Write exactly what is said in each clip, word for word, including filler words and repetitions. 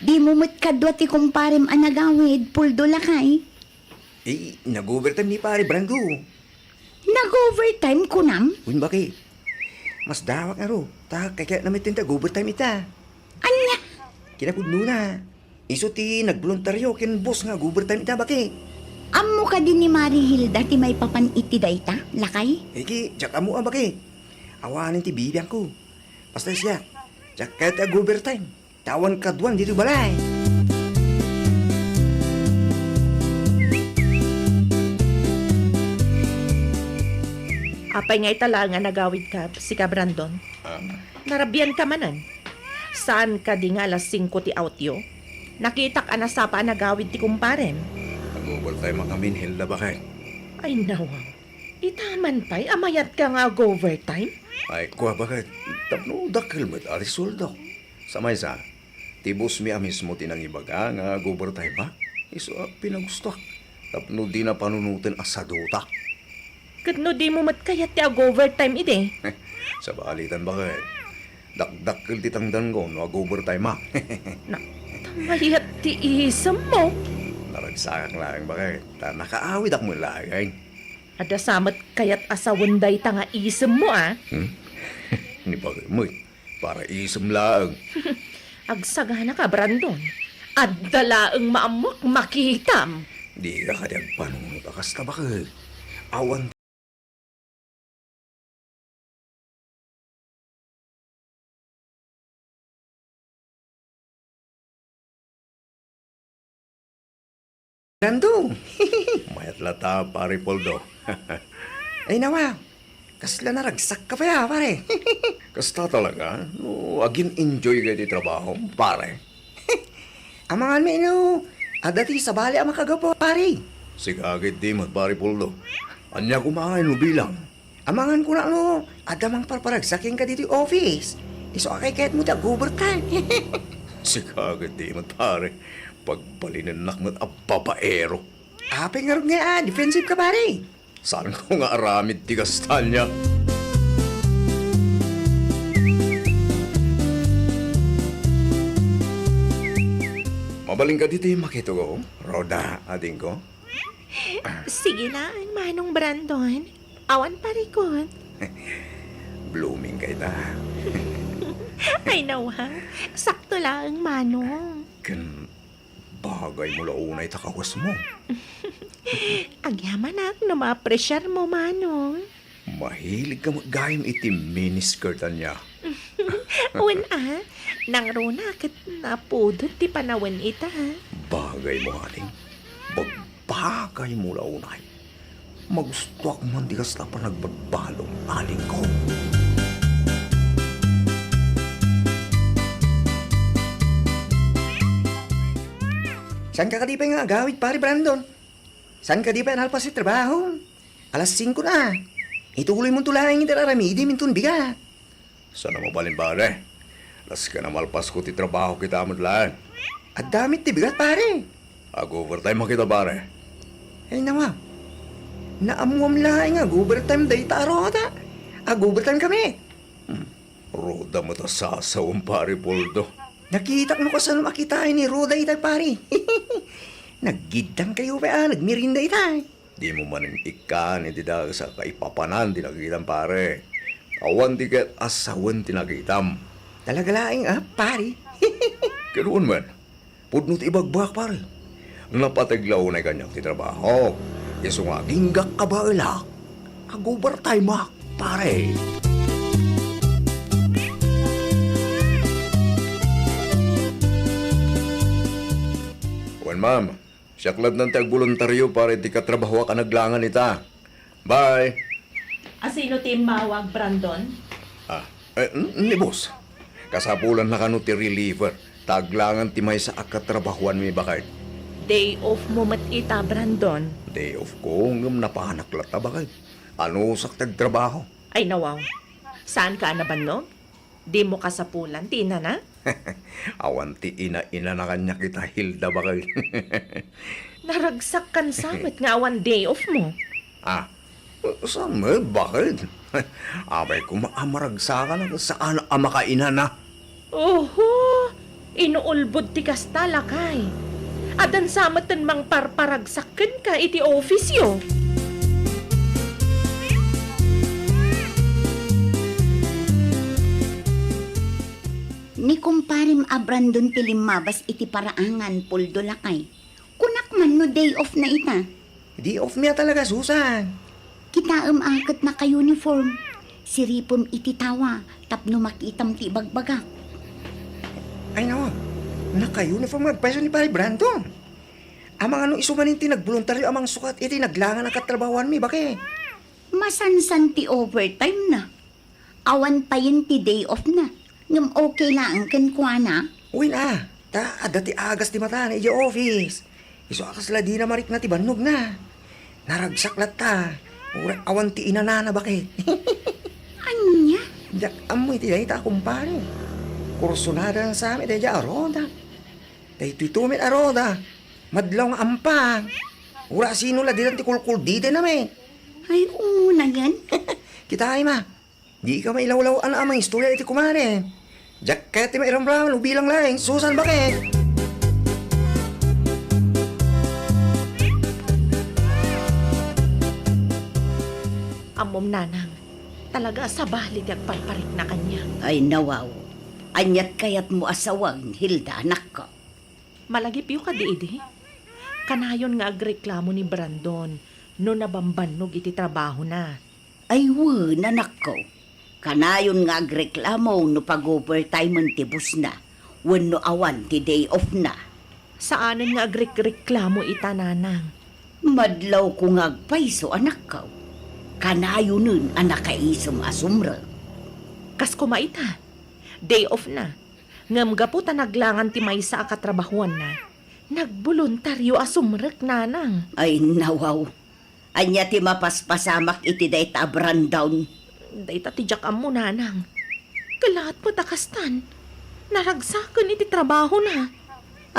Dimo met kadua ti kumparem a nagawid, Poldo, lakay? Eh, nag-overtime ni Pare Brando. Nag-overtime, kunam? Wen, baki. Masdawak ngarud, ta kayatna met ti ag-overtime ita. Ania? Kinapudnona. Isu ti nagboluntario ken boss nga ag-overtime ita, baki. Ammo kadi ni Mari Hilda ti maipapan iti dayta, lakay? Ket diak ammo a, baki. Awanen ti bibiangko. Basta siak, diak kayat ti ag-overtime. Ta awan kaduan ditoy balay. Apay nga ita laeng a nagawidka, sika, Brandon? Ah? Narabianka manen? Saan kadi nga alas singko ti outyo? Nakitak a nasapa a nagawid ti kumparem. Nag-overtime a kamin, Hilda, baket. Ay, nawa. Ita man pay a mayatka nga ag-overtime? Ay, kua, baket. Tapno dakkel met a ti sueldok. Sa maysa, ti boss mi a mismo ti nangibaga nga ag-overtime, ha? Isu a pinagustoak. Tapno dina panunoten a saduta. Ket no dimo met kayat ti ag-overtime idi? Sabalitan, baket. Dakdakkel ti tangdanko no ag-overtime, ha? Na, ta mayat ti isemmo. Naragsakak laeng, baket. Ta nakaawidak met laeng. Adda sa met kayat a sawen dayta nga isemmo, a? Hmm? Ni, baket met. Para isem laeng. Agsaganaka, Brandon. Adda laeng maammoak makitam. Dika kadi agpanunot a kasta, baket. Awan. Brandon! Mayat latta, Pare Poldo. Ay, nawa, kasla naragsakka pay a, pare. Kasta talaga, no agin-enjoyka iti trabahom, pare. Amangan met no adda ti sabali a makagapu, pare. Sika ketdi met, Pare Poldo. Ania koma ngay no bilang? Amangan koma no adda mangparparagsak kenka ditoy office. Isu a kaykayatmo ti ag-overtime. Sika ketdi met, pare. Pagbalinennak met a babaero. Apay ngarud ngay a defensive ka, pare? Saanko nga aramid ti kasta ania? Mabalinka ditoy makitugaw, Rhoda, adingko? Sige laeng, Manong Brandon. Awan parikut. Bloomingka ita. Ay, nawa. Sakto laeng, Manong. Ken bagaymo la unay ta kawesmo. Agyamanak no maapresiarmo, Manong. Mahiligka met gayam iti miniskirt ania. Wen a, nangruna ket napudot ti panawen ita. Bagaymo, ading. Bagbagaymo la unay. Magustoak man ti kasta a panagbagbalom, adingko. Saan ka kadi pay nga agawid, Pare Brandon? Saan ka kadi pay nalpas ti trabaho? Alas singko na. Ituloymonto laeng ti ar-aramidem inton bigat. Saan a mabalin, pare. Kas ken a malpasko ti trabaho kita met laeng. Adda met ti bigat, pare. Ag-overtime a kita, pare. Ay, nawa. Naammuam laeng nga ag-overtime dayta a Rhoda. Ag-overtime ka met. Hmm. Rhoda met a sasawem, Pare Poldo. Nakitak no kasano a kitaen ni Rhoda itay, pare. Naggiddangkayo pay a nagmerienda itay. Dimo manen ikkan iti dakes a kaipapanan ti nakitam, pare. Awan ti ket a sawen ti nakitam. Talaga laeng a, pare. Ket wen met, pudno ti ibagbagak, pare. Napateg la unay kaniak ti trabaho. Isu nga aginggak a baelak, ag-overtimeak, pare. Wen, ma'am. Siak lattan ti agboluntario para iti katrabahoak a naglangan ita. Bye! Asino ti immawag, Brandon? Ah, eh, n-, ni boss. Kasapulanna kano ti reliever, ta aglangan ti maysa a katrabahoanmi, baket. Day off mo met ita, Brandon. Day off ko, ngem napanak latta, baket. Anusak ti agtrabaho. Ay, nawaw. Saanka a nabannog? Dimo kasapulan ti inana? Awan ti ina-inana kaniak ita, Hilda, baket. Naragsak kan sa met nga awan day off mo. Ah, sa met, baket? Apay koma a maragsakan a saan a makainana. Oho! Inuulbod ti kasta, lakay. Addan sa metten mangparparagsak kenka iti office-yo. Ni kumparem a Brandon ti limmabas iti paraangan, Puldo, lakay. Kunak man no day off na ita. Day off mi a talaga, Susan. Kitaem a ket naka-uniform. Siripem iti tawa tapno makitam ti ibagbagak. Ay, nawa. Naka-uniform nga agpayso ni Pare Brandon. Amangan no isu manen ti nagboluntario a mangsukat iti naglangan a katrabahuanmi, bake. Masansan ti overtime na. Awan payen ti day off na. Ngem okay laeng kenkuana. Wen a, ta adda ti agas ti matana idiay office. Isu a kasla dina marikna ti bannogna. Naragsak latta. Uray awan ti inanana, bake. Ania? Diak ammo iti dayta a kumpare. Kursunada sami dayta a roda. Daytoy tumet a roda. Madlaw nga ampang. Uray sino la didan ti kulkul dita namin. Ay, una yan. Kitaem a. Dika mailawlaw-an a mangistorya iti kumare. Diak kayat ti mairamraman no bilang laeng, Susan, bake. Ammom, nanang, talaga a sabali ti agparparikna kaniak. Ay, nawaw. Aniat kayatmo a sawen, Hilda, anakko? Malagipyo kadi idi? Kanayon nga agreklamo ni Brandon no nabambannog iti trabahona. Ay wen, anakko. Kanayon nga agreklamo no pag-overtimen ti bossna wenno awan ti day off na. Saanen nga agrekreklamo ita, nanang. Madlawko nga agpayso, anakko. Kanayonen a nakaisem a sumrek. Kas koma ita, day off na. Ngem gapu ta naglangan ti maysa a katrabahuanna, nagboluntario a sumrek, nanang. Ay, nawaw. Ania ti mapaspasamak iti dayta a Brandon? Dayta ti diak ammo, nanang. Kalaat met a kastan. Naragsaken iti trabahona.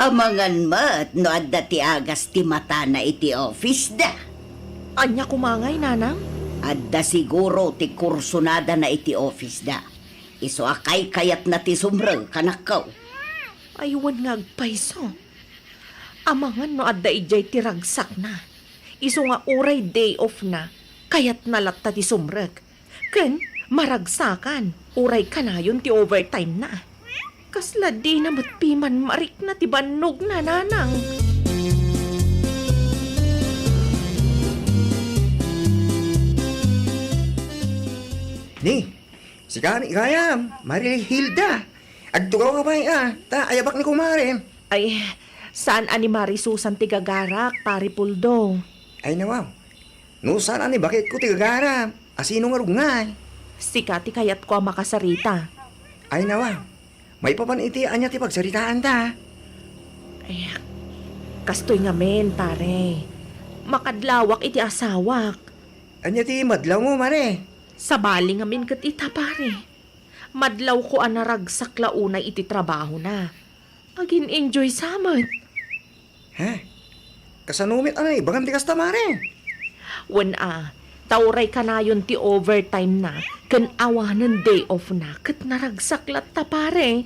Amangan met no adda ti agas ti matana iti office da. Ania koma ngay, nanang? Adda siguro ti kursunadana iti office da. Isu a kaykayatna ti sumrek, anakko. Ay, wen nga agpayso. Amangan no adda idiay ti ragsakna. Isu nga uray day off na, kayatna latta ti sumrek. Ken maragsakan, uray kanayon ti overtime na. Kasla dina met piman marikna ti bannogna, nanang. Ni, Sika ni gayam, Mari Hilda. Agtugaw ka pay, a, ta ayabak ni kumarem. Ay, saan a ni Mari Susan ti gagarak, Pari Puldo? Ay, nawaw. No saan a ni baketko ti gagarak, a sino nga rugngay? Sika ti kayatko a makasarita. Ay, nawaw. Maipapan iti ania ti pagsaritaanta? Ay, kastoy ngamin, pare. Makadlawak iti asawak. Ania ti madlawmo, Mari? Sabali ngamin ket ita, pare. Madlawko a naragsak la unay iti trabahona. Agin-enjoy sa met. Ha? Kasano met a naibagam ti kasta, Mari? Wen a, ta uray kanayon ti overtime na, ken awanen day off na, ket naragsak latta, pare.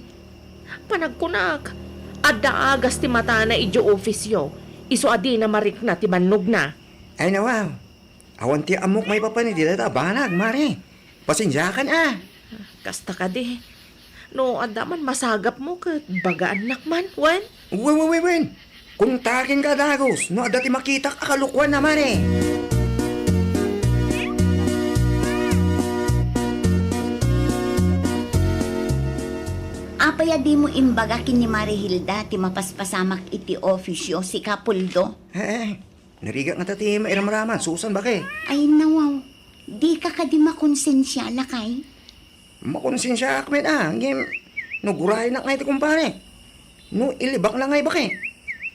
Panagkunak, adda agas ti matana idiay office-yo, isu a dina marikna ti bannogna. Ay, nawaw. Awan ti ammok maipapan iti dayta a banag, Mari. Pasensiakan a. Kasta kadi. No adda man masagapmo ket bagaannak man, wen? Wen, wen, wen, wen. Kontakenka a dagus no adda ti makitak a kalokoanna, Mari. Apay a dimo imbaga ken ni Mari Hilda ti mapaspasamak iti office-yo, sika, Puldo? Eh, Narigat ngata ti mairamraman, Susan, bake. Ay, nawaw. Dika kadi makonsensia, lakay? Makonsensiaak met a, ngem no guraynak nga iti kumpare. No ilibakna ngay, bake.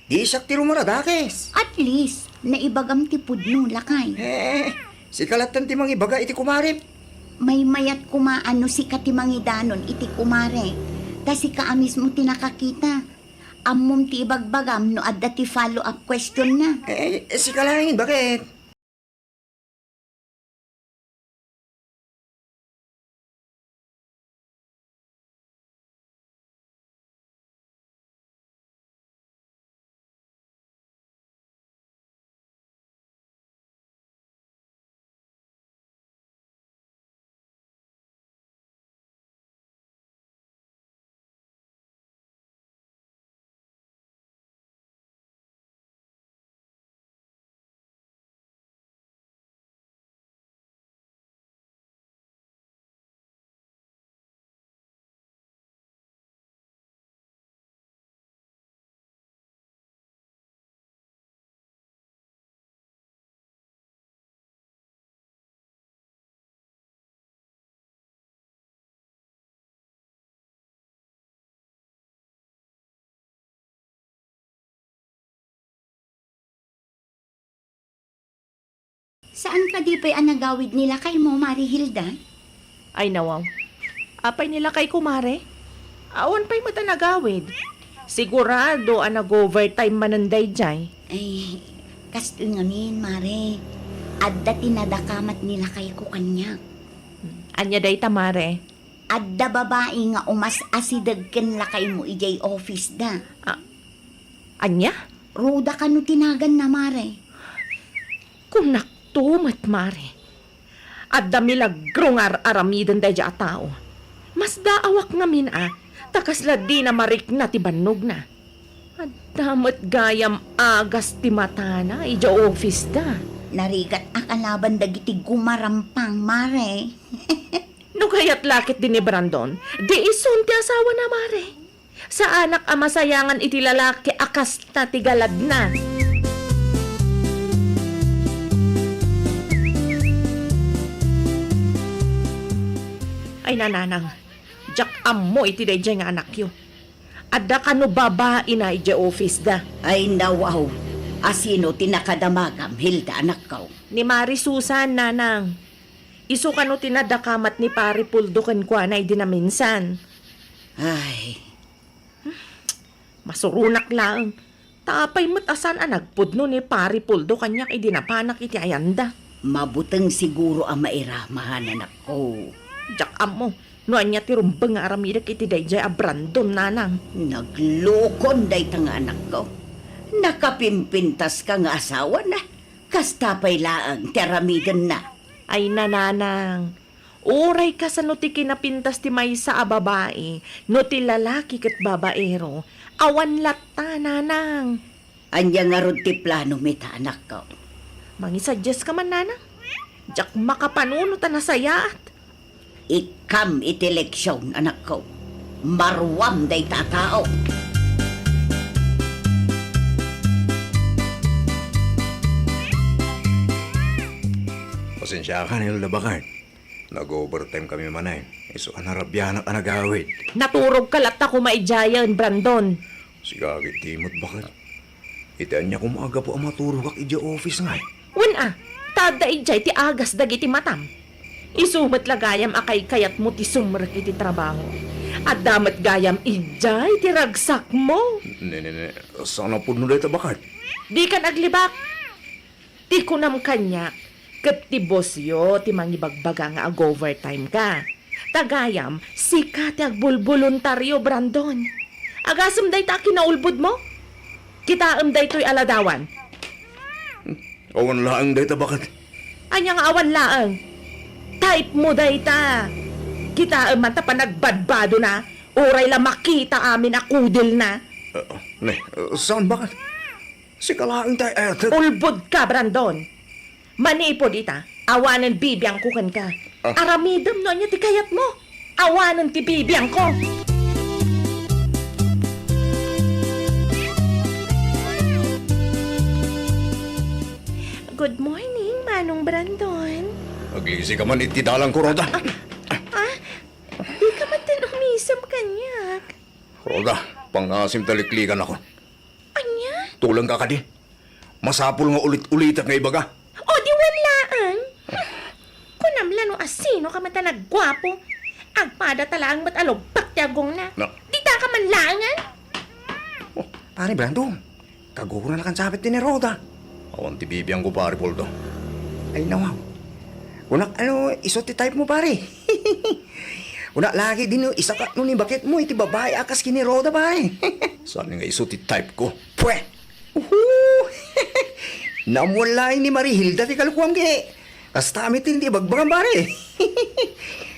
Di siak ti rumara dakes. At least, naibagam ti pudno, lakay. Eh, sika lattan ti mangibaga iti kumarem. Maymayat koma a no sika ti mangidanon iti kumare. Ta sika a mismo ti nakakita. Ammom ti ibagbagam no adda ti follow-up question na. Eh, eh, sika laeng, bakit? Saan kadi pay a nagawid ni lakaymo, Mare Hilda? Ay, nawaw. Apay ni lakayko, Mare? Awan pay met a nagawid. Sigurado a nag-overtime manen daydiay. Ay, kastoy ngamin, Mare. Adda ti nadakamat ni lakayko kaniak. Ania dayta, Mare? Adda babai nga umas-asideg ken lakaymo idiay office da. Ah, ania? Rhoda kano ti naganna, Mare. Kunakto met, Mare. Adda milagro nga ar-aramiden daydiay a tao. Masdaawak ngamin a, ta kasla dina marikna ti bannogna. Adda met gayam agas ti matana idiay office da. Narigat a kalaban dagiti gumarampang, Mare. No kayat la ketdi ni Brandon, di isun ti asawana, Mare. Saanak a masayangan iti lalaki a kasta ti galadna. Ay, nanang, diak ammo iti daydiay nga anakyo. Adda kano babaina idiay office da. Ay, nawaw. Asino ti nakadamagam, Hilda, anakko? Ni Mari Susan, nanang. Isu kano ti nadakamat ni Pari Puldo kenkuana idi naminsan. Ay. Masuronak laeng. Ta apay met a saan a nagpudno ni Pari Puldo kaniak idi napanak iti ayanda? Mabuteng siguro a mairamahan, anakko. Diak ammo no ania ti rumbeng nga aramidek iti daydiay a Brandon, nanang. Naglukon dayta nga anakko. Nakapimpintaska nga asawana. Kasta pay laeng ti aramidenna. Ay, nanang, uray kasano ti kinapintas ti maysa a babai, no ti lalaki ket babaero, awan latta, nanang. Ania ngarud ti plano mi ta, anakko? Mangisadiaska man, nanang? Diak makapanunot a nasayaat. Ikkam iti leksion, anakko. Maruam dayta a tao. Pasensiakan, Hilda, baket. Nag-overtime kami manen. Isu a narabianak a nagawid. Naturogka latta koma idiayen, Brandon. Sika ket di met, baket. Iti ania koma a gapu a maturogak idiay office ngay? Wen a, ta adda idiay ti agas dagiti matam. Isu met la gayam a kaykayatmo ti sumrek iti trabaho. Adda met gayam idiay ti ragsakmo. Ne, ne, ne. Saan a pudno dayta, baket? Dikan aglibak. Ti kunam kaniak, ket ti bossyo ti mangibagbaga nga ag-overtime ka. Ta gayam, sika ti agbulboluntario, Brandon. Agasem dayta a kinaulbodmo? Kitaem daytoy a ladawan. Awan laeng dayta, baket. Ania nga awan laeng? Type mo dayta. Kitaem man ta panagbadbadona, uray la makita amin a kudelna. Ah, ne, saan, baket? Sika laeng ti ay-ayatek. Ulbodka, Brandon. Manipud ita, awanen bibiangko kenka. Ah. Aramidem no ania ti kayatmo. Awanen ti bibiangko. Good morning, Manong Brandon. Aglisi ka man iti dalan ko, Rhoda. Ah, ah, di ka man ten umisem kaniak. Rhoda, pangasim ta liklikan ako. Ania? Tuleng ka kadi. Masapul nga ulit-ulitek nga ibaga. O, di wen laeng. Kunam la no asino ka met a nagguapo. Agpada ta laeng met a lubpak ti agongna. Na. Dita ka man laengen. Oh, Pare Brando, kagura na kan sapit ti ni Rhoda. Awan ti bibiangko, Pare Poldo. Ay, nawaw. Kunak, ano, isu ti type mo, pare? Kunak lagi din, no, isaka, no, ni bakit mo, iti babae, akas kini Rhoda, pare. Saan nga isu ti type ko? Pwe! Uhu! Namuan laeng ni Marihilda ti kalukuam, ke. Kasta mi ti, ti bagbagam, pare.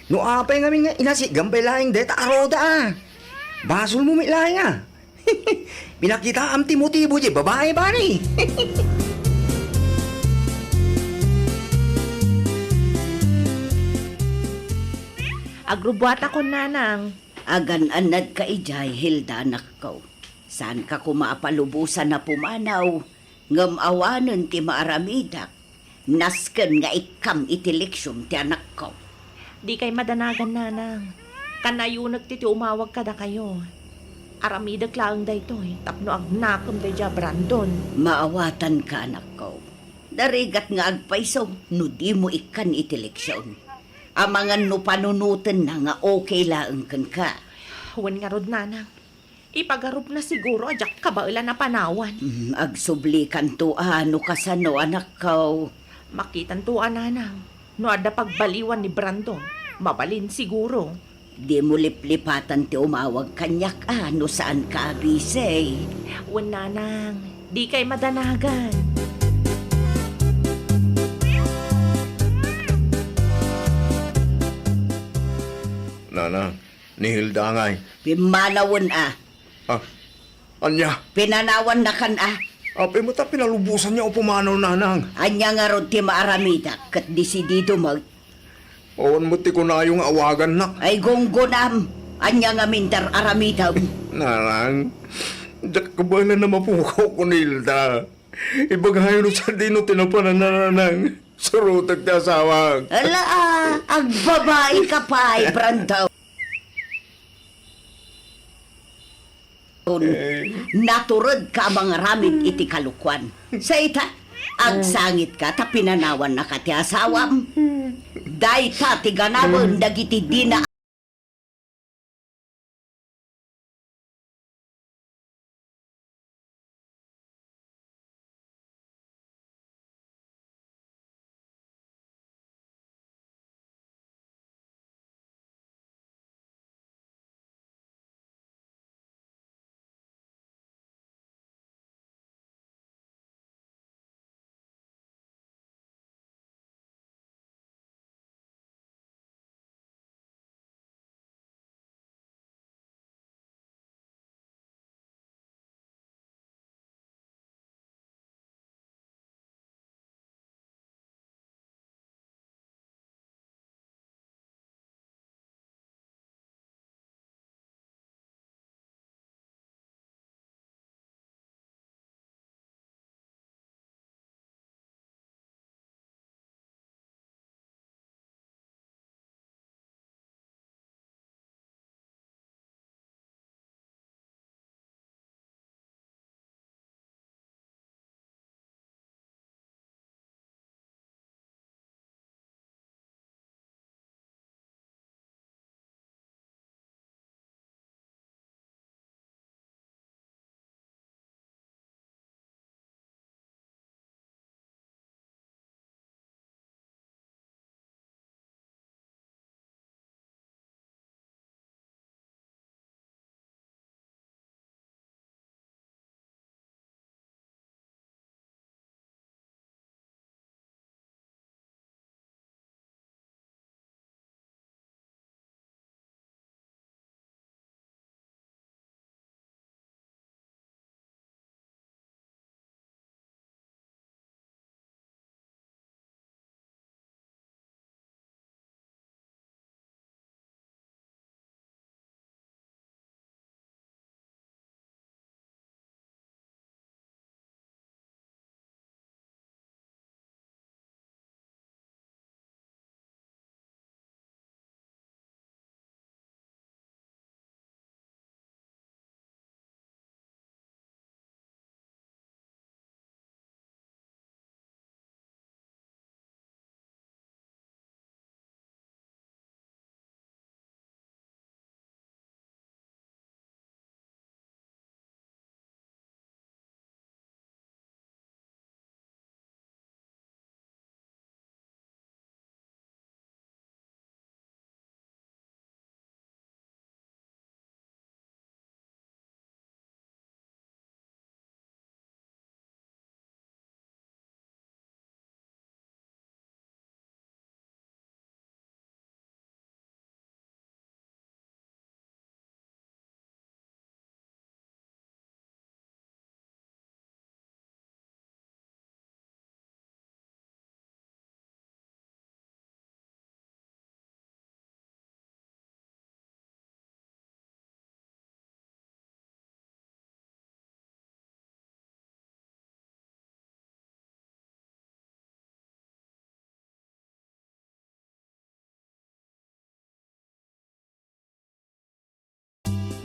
No, apay ngamin nga, inasigan pay laeng deta a Rhoda, ah. Basol mo, mi laeng, ah. Pinakitaam ti motibo di babae, pare. Agrubbuatakon, nanang. Agan-annadka idiay, Hilda, anakko. Saanka koma a palubosan a pumanaw, ngem awanen ti maaramidak. Nasken nga ikkam iti leksion ti anakko. Dikay madanagan, nanang. Kanayonek ti, ti umawag kadakayo. Aramidek laeng daytoy tapno agnakem daydiay a Brandon. Maawatanka, anakko. Narigat nga agpayso no dimo ikkan iti leksion. Amangan no panunotenna nga okay laeng kenka. Wen ngarud, nanang. Ipagarupna siguro a diak kabaelan a panawan. Mm, agsublikanto a no kasano, anakko. Makitanto a, nanang. No adda pagbaliwan ni Brandon, mabalin siguro. Dimo liplipatan ti umawag kaniak a no saanka a bisi. Wen, nanang, dikay madanagan. Nanang, ni Hilda ngay. Pimmanawen a. Ah, ania? Pinanawannakan a. Apay met a pinalubosanyo a pumanaw, nanang? Ania ngarud ti maaramidak ket desidido met? Awan met ti kunayo nga awagannak. Ay, gunggonam. Ania ngamin ti ar-aramidem? Nanang, diak kabaelan a mapukaw ken ni Hilda. Ibagayo no sadino ti napananna, nanang. Surotek ti asawak. Ala, ah, agbabaika pay, Brandon. Eh. Naturedka a mangaramid iti kalokuan. Sa ita, agsangitka ta pinanawannaka ti asawam. Dayta ti ganawen dagiti dina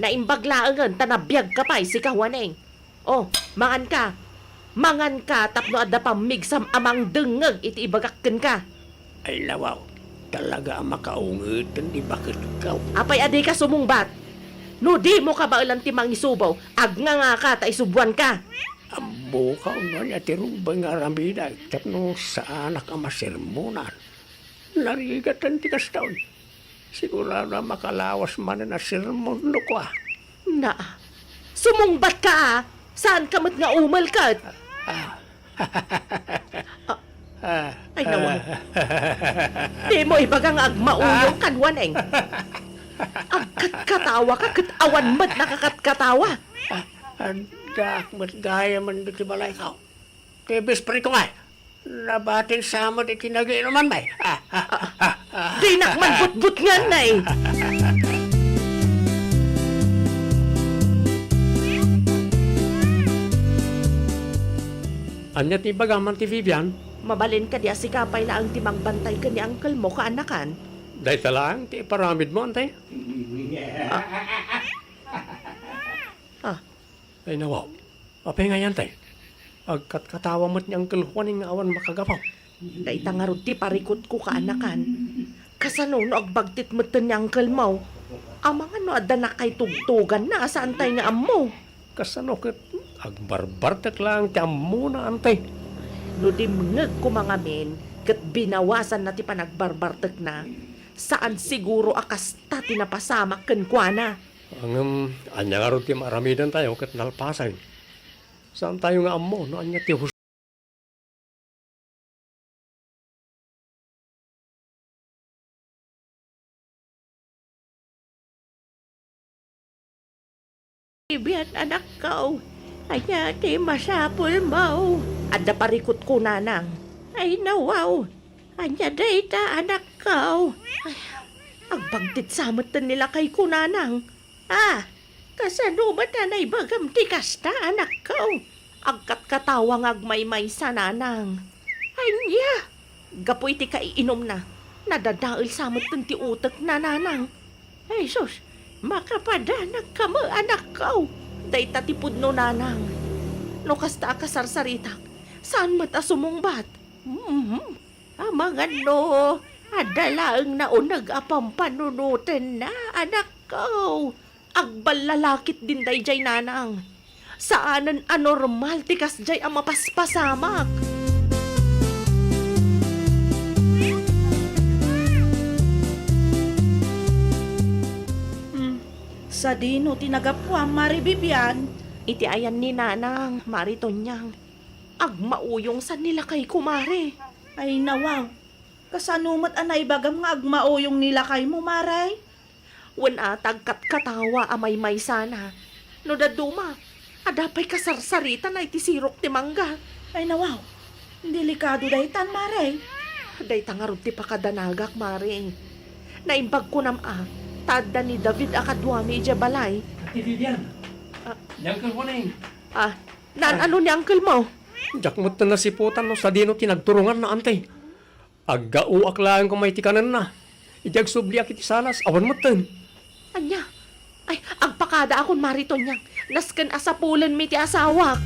Naimbag laengen ta nabiagka pay, sika, Juaning. O, manganka. Manganka tapno adda pammigsam a mangdengngeg iti ibagak kenka. Ay, nawaw, talaga a makaungeten ti baketko. Apay a dika sumungbat? No dimo kabaelan ti mangisubaw, agngangaka ta isubuanka. Ammoka no ania ti rumbeng nga aramidek tapno saanak a masermonan. Narigat ti kasta, oy. Sigurado a makalawas manen a sermon no kua. Na, sumungbatka, a. Saanka met nga umel ket. Ah. Ah, ay, nawa. Dimo ibaga nga agmauyong kan Waneng. Agkatkatawa ka ket awan met nakakatkatawa. Ah, addaak met gayamen ditoy balayko. Ti best friend ko ngay. Nabatin sa met iti nagiinuman, bay. Ah, ah, ah, ah. Dinak man butbutngan, nay. Ania ti ibagam, Auntie Vivian? Mabalin kadi a sika pay laeng ti mangbantay ken ni uncle mo, kaanakan? Dayta laeng ti iparamidmo, Auntie. Ah. Ah. Ay, nawaw. Apay ngay, Auntie? Agkatkatawa met ni Uncle Juan nga awan makagapu. Dayta ngarud ti parikutko, kaanakan. Kasano no agbagtit metten ni uncle mo? Amangan no adda nakaitugtuganna a saantay nga ammo. Kasano ket agbarbartek laeng ti ammona, Auntie? No dimngeg koma ngamin ket binawasanna ti panagbarbartekna, saan siguro a kasta ti napasamak kenkuana. Ngem, ania ngarud ti maaramidentayo ket nalpasen? Saantayo nga ammo no ania ti hus-, Bibian, anakko, ania ti masapulmo? Adda parikutko, nanang. Ay, nawaw. Ania dayta, anakko? Ay, agbagtit sa metten ni lakayko, nanang. Ah, kasano met a naibagam ti kasta, anakko? Agkatkatawa nga agmaymaysa, nanang. Ania? Gapu iti kaiinumna, nadadael sa metten ti utekna, nanang. Ay, sus, makapadanag kamo, anakko. Dayta ti pudno, nanang. No kasta a kasarsaritak, saan met a sumungbat. Mhm. Amangan no adda laeng nauneg a pampanunotenna, anakko. Agballalakitdin daydiay, nanang. Saanen a normal ti kasdiay a mapaspasamak. Hmm, sadino ti nagapuam, Mari Bibian? Iti ayan ni Nanang, Mari Tonyang. Agmauyong sa ni lakayko, Mari. Ay, nawaw. Kasano met a naibagam nga agmauyong ni lakaymo, Mari? Wen a, ta agkatkatawa a maymaysana. No dadduma, adda pay kasarsaritana iti sirok ti mangga. Ay, nawaw. Delikado daytan, Mari. Dayta ngarud ti pakadanagak, Mari. Naimbag kunam a, ta adda ni David a kaduami idiay balay. Ate Vivian. Ah. Ni Uncle Boning. Ah, naan-ano ni uncle mo? Diak metten nasiputan no sadino ti nagturonganna, Auntie. Aggaoak laeng koma iti kanenna. Idi agsubliak iti salas, awan metten. Ania? Ay, agpakadaakon, Mari Tonyang. Nasken a sapulenmi ti asawak.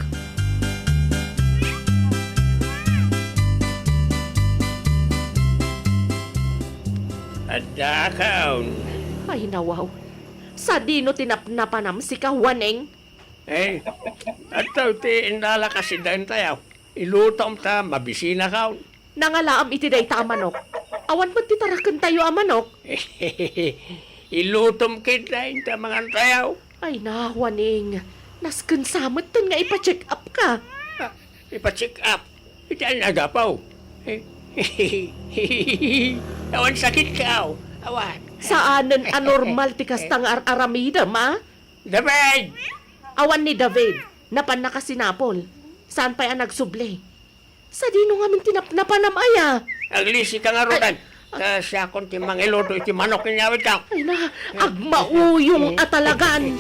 Addaakon. Ay, nawaw. Sadino ti napnapanam, sika, Waneng? Eh, adda ti innala kasi daentayo. Ilutom ta mabisinakon. Nangalaam iti dayta a manok. Awan met ti tarakentayo a manok. Ilutom ket daenta mangantayo. Ay, na, Waneng. Nasken sa metten nga ipa-check up ka. Ah, ipa-check up? Iti ania a gapu? Eh, awan sakit ka, aw. Awan. Saanen a normal ti kasta nga ar-aramidem, a? David! Awan ni David. Napanna ka sinapol. Saan pay a nagsubli? Sadino ngamin ti napnapanam aya? Aglisi ka ngaruden. Ay. Ta siakon ti mangiluto iti manok nga inyawidko. Ay na, agmauyong a talagan.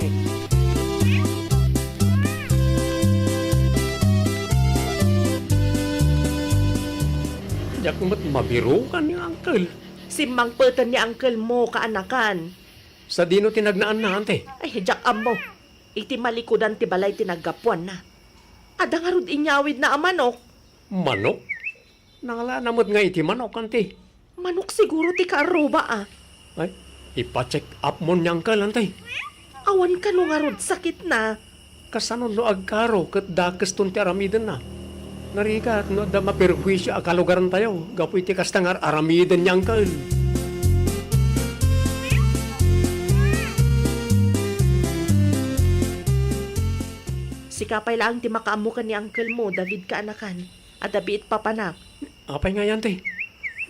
Diak met mabirukan ni Uncle. Simmangpeten ni Uncle mo, kaanakan. Sadino ti nagnaanna, Auntie? Ay, diak ammo. Iti malikudan ti balay ti naggapuanna. Adda ngarud inyawidna a manok. Manok? Nanglana met nga iti manok, anti? Manok siguro ti kaarruba, a. Ay, ipa-check up mo ni uncle, anti? Awan kano ngarud sakitna. Kasano no agkaro ket dakeston ti aramidenna? Narigat no adda maperhuisio a kalugarantayo gapu iti kasta nga ar-aramiden ni uncle. Sika pay laeng ti makaammo ken ni uncle mo, David, kaanakan. Adda biit papanak. Apay ngay, anti?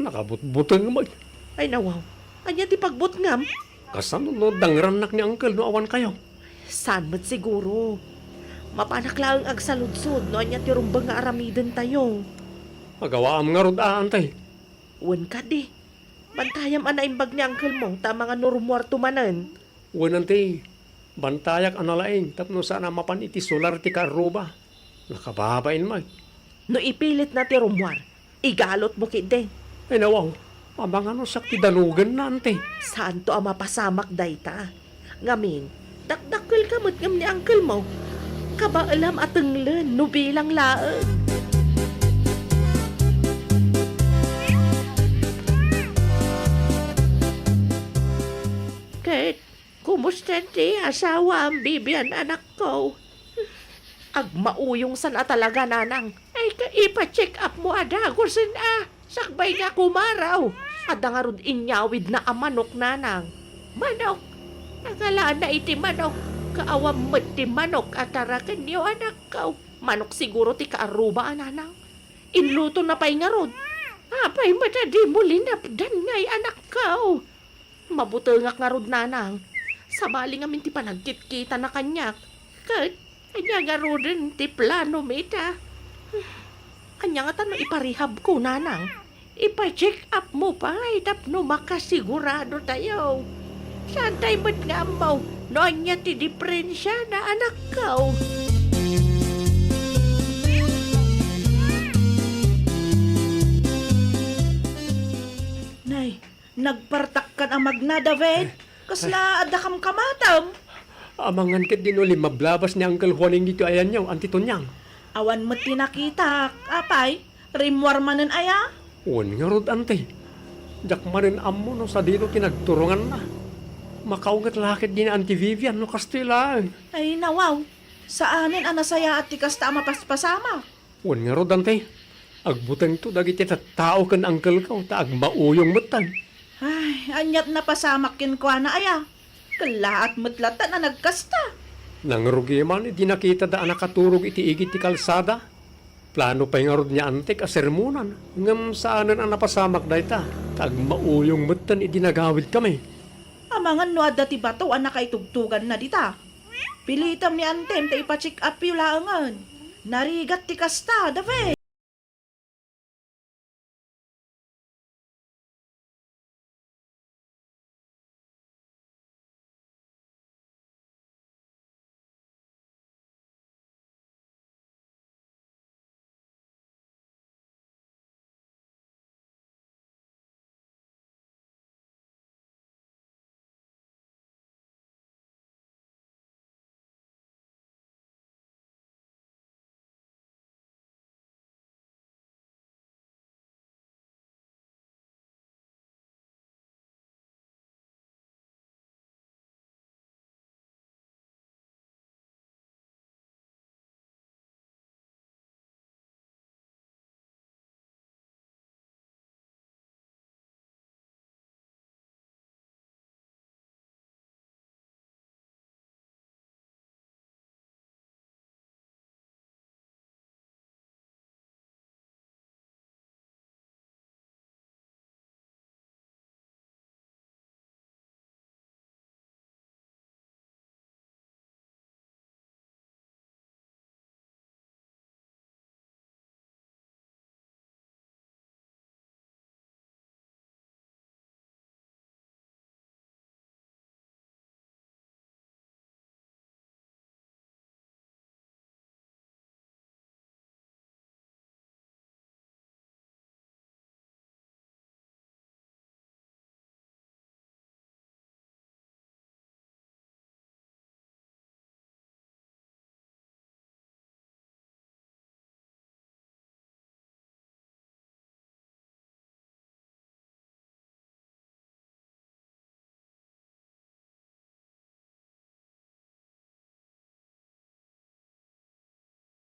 Nakabutbuteng met. Ay, nawaw. Ania ti pagbutngam? Kasano no dangrannak ni uncle no awan kayo? Saan met siguro. Mapanak laeng agsaludsod no ania ti rumbeng nga aramidentayo. Agawaam ngarud a, anti? Wen kadi. Bantayam a naimbag ni uncle mo, ta amangan no rummuarto manen. Wen, anti, bantayak a nalaing tapno saan a mapan iti sular ti kaarruba. Nakababain met. No ipilitna ti rummuar, igalotmo ketdi. Ay, nawaw, amangan no siak ti danugenna, anti? Saanto a mapasamak dayta. Ngamin, dakdakkelka met ngem ni uncle mo. Kabaelam a tenglen no bilang laeng. Ket, kumusta ti asawaam, Vivian, anakko? Agmauyongsan a talaga, nanang. Ay, ka, ipa-check up mo a dagusen a. Sakbay nga kumaraw. Adda ngarud inyawidna a manok, nanang. Manok? Nanglana iti manok. Kaawan met ti manok a tarakenyo, anakko. Manok siguro ti kaarruba a, nanang. Inlutona pay ngarud. Apay met a dimo linapdan ngay, anakko? Mabutengak ngarud, nanang. Sabali ngamin ti panagkitkitana kaniak. Ket ania ngaruden ti plano mi ita? Ania ngata no ipa-rehabko, nanang? Ipa-check up mo pay tapno makasigurado tayo. Saantay met nga ammo no ania ti diferensiana, anakko. Nay, nagpartakkan a magna, David. Kasla adda kamkamatem? Amangan ketdi no limmablabas ni Uncle Juaning ditoy ayanyo, Auntie Tonyang. Awan met ti nakitak, apay? Rimmuar manen aya? Wen ngarud, Auntie. Diak manen ammo no sadino ti nagturonganna. Makaunget la ketdi ni Auntie Vivian no kastoy laeng. Ay, nawaw. Saanen a nasayaat ti kasta a mapaspasamak. Wen ngarud, Auntie, agbutengto dagiti tattao ken uncle-ko ta agmauyong metten. Ay, aniat napasamak kenkuana aya? Kellaat met latta a nagkasta. Nangrugi man idi nakitada a nakaturog iti igid ti kalsada. Plano pay ngarud ni Antik a sermonan, ngem saanen a napasamak dayta, ta agmauyong metten idi nagawidkami. Amangan no adda ti bato a nakaitugtuganna dita. Pilitem ni Antem ta ipa-check up-yo laengen. Narigat ti kasta, David.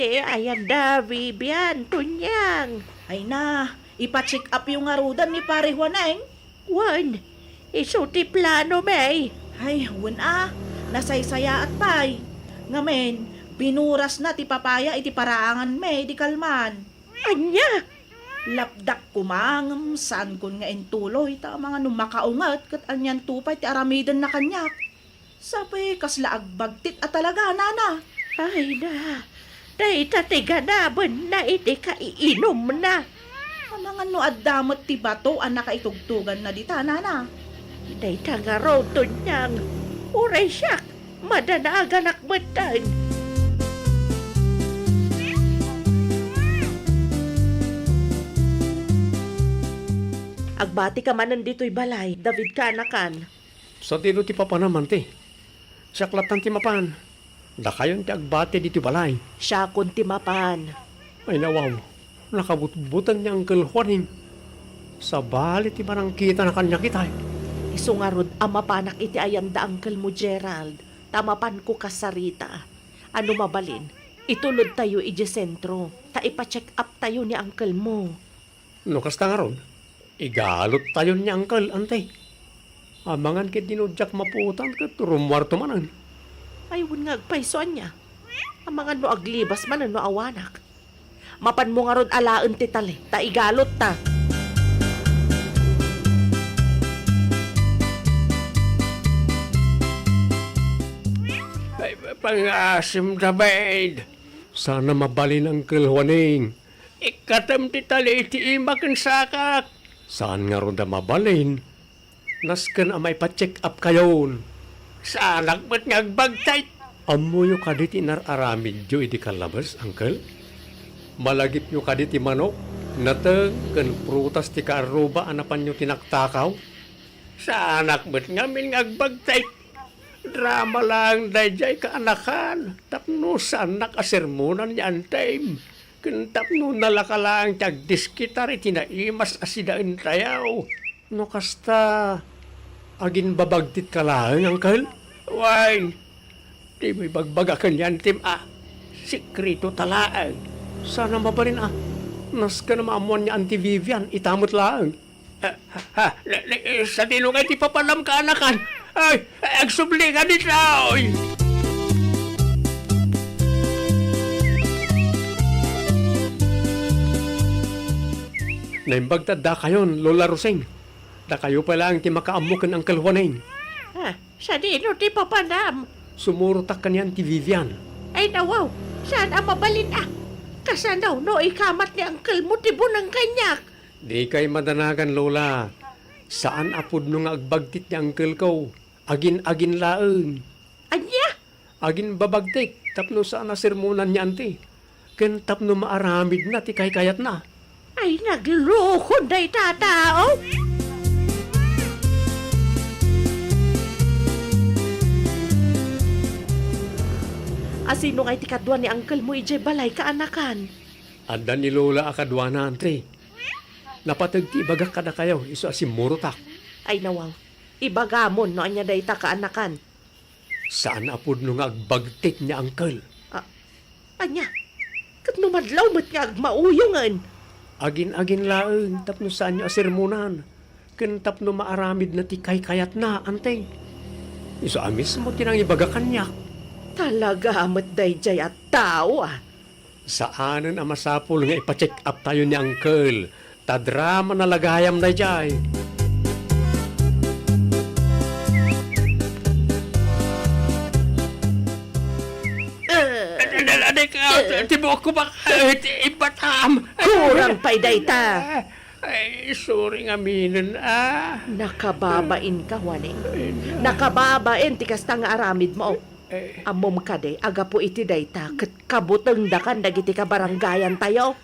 Eh, ayan da, Vivian, Tunyang. Ay na, ipa-check up yo ngaruden ni Pare Juaneng. Wen, isu ti plano, May. Ay, wen a, nasaysayaat pay. Ngamin, binuras na ti papaya iti paraangan mi di kalman. Ania? Lapdak koma ngem saankon nga intuloy, ta amangan no makaunget ket anianto pay ti aramidenna kaniak. Sapay kasla agbagtit a talaga, nana. Ay na, dayta ti ganabenna iti kaiinumna. Amangan no adda met ti bato a nakaitugtuganna dita, nana. Dayta ngarud, Tunyang. Uray siak, madanaganak metten. Agbatika manen ditoy balay, David kaanakan. Sadino ti papanam, anti? Siak lattan ti mapan. Dakayon ti agbati ditoy balay. Siakon ti mapan. Ay, nawaw. Nakabutbuteng ni Uncle Juaning. Sabali ti panangkitana kaniak itay. Isu ngarud a mapanak iti ayan da uncle mo, Gerald, ta mapanko kasarita. Ano mabalin, itulodtayo idiay sentro, ta ipa-check up tayo ni uncle mo. No kasta ngarud, igaluttayon ni uncle, anti. Amangan ket di no diak mapuotan ket rummuarto manen. Ay, wen nga agpayso ania. Amangan no aglibas manen no awanak. Mapanmo ngarud alaen ti tali, ta igalut ta. Ay, pangaasim, David. Sana mabalin, Uncle Juaning. Ikkatem ti tali iti ima ken sakak. Saan ngarud a mabalin? Nasken a maipa-check up kayon. Saanak met nga agbagtit. Ammoyo kadi ti inar-aramidyo idi kalabes, uncle? Malagipyo kadi ti manok, nateng, ken prutas ti kaarruba a napanyo tinaktakaw? Saanak met ngamin nga agbagtit. Drama laeng daydiay kaanakan, tapno saannak a sermonan ni antim, ken tapno nalaka laeng ti agdiskitar iti naimas a sidaentayo. No kasta, aginbabagtitka laeng, uncle? Wen, dimo ibagbaga ken ni antim a sekretota laeng. Sana mabalin a nasken a maammoan ni Auntie Vivian, ita met laeng. Ah, ha, ne, ne, sadino ngay ti papanam kaanakan? Ay, agsubli ka ditoy! Naimbag ta addakayon, Lola Rosing. Dakayo pay laeng ti makaammo ken Uncle Juaning. Ah, sadino ti papanam? Sumurotak ken ni Auntie Vivian. Ay, nawaw, saan a mabalin a. Kasano no ikamat ni uncle mo ti buneng kaniak? Dikay madanagan, Lola. Saan a pudno nga agbagtit ni uncle ko. Agin-agin laeng. Ania? Aginbabagtik tapno saan a sermonan ni Auntie. Ken tapno maaramidna ti kaykayatna. Ay, naglukon dayta a tao! Asino ngay ti kadua ni uncle mo idiay balay, kaanakan? Adda ni Lola a kaduana, Auntie. Napateg ti ibagak kadakayo, isu a simmurotak. Ay, nawaw. Ibagamon no ania dayta, kaanakan. Saan a pudno nga agbagtit ni uncle. Ah, ania? Ket no madlaw met nga agmauyongen? Agin-agin laeng tapno saanyo a sermonan, ken tapno maaramidna ti kaykayatna, Auntie. Isu a mismo ti nangibaga kaniak. Talaga met daydiay a tao, ah. Saanen a masapul nga ipa-check up tayo ni Uncle. Ta drama na la gayam daydiay. Adik, ah, ti buokko baka, eh, ti ibatam. Kurang pay dayta. Ay, sorry nga minen, ah. Nakababain ka, Juaning. Ay, na. Nakababain ti kasta nga aramid mo. Eh. Ammom kadi, agapu iti dayta, ket kabutengdakan dagiti kabarangayan tayo.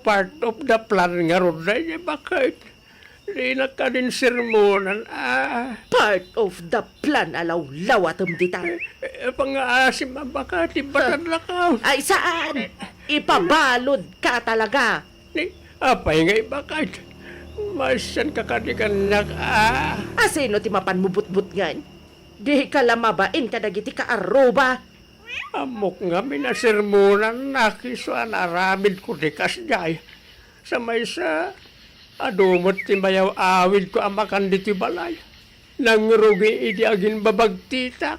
Part of the plan ngarud daydiay, baket. Dinak kadin sermonan, ah. Part of the plan a lawlawatem dita. Eh, eh, pangaasim a baket, ti batad lakaw. Ay, saan? Ipabalud ka talaga. Ni, apay nga ibaket? Masian ka kadi kaniak, ah. Asino ti mapan mo butbutngen? Di ka la mabain kadagiti kaarruba. Ammok ngamin a sermonannak isu a naaramidko ti kasdiay. Sa maysa, adu met ti mayaw-awidko a makan ditoy balay. Nangrugi idi aginbabagtitak.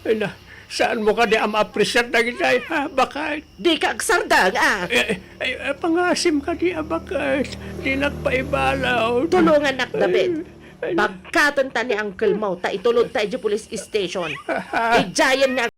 Ay na, saanmo kadi a maapresiar dagitay, ha, baket? Dika agsardeng, a. Eh, eh, eh, pangasim kadi a baket? Dinak paibalaw. Tulongannak, David. Ay, ay, na- Bagkaten ta ni uncle mo, ta itulod ta idiay police station. Idiayen nga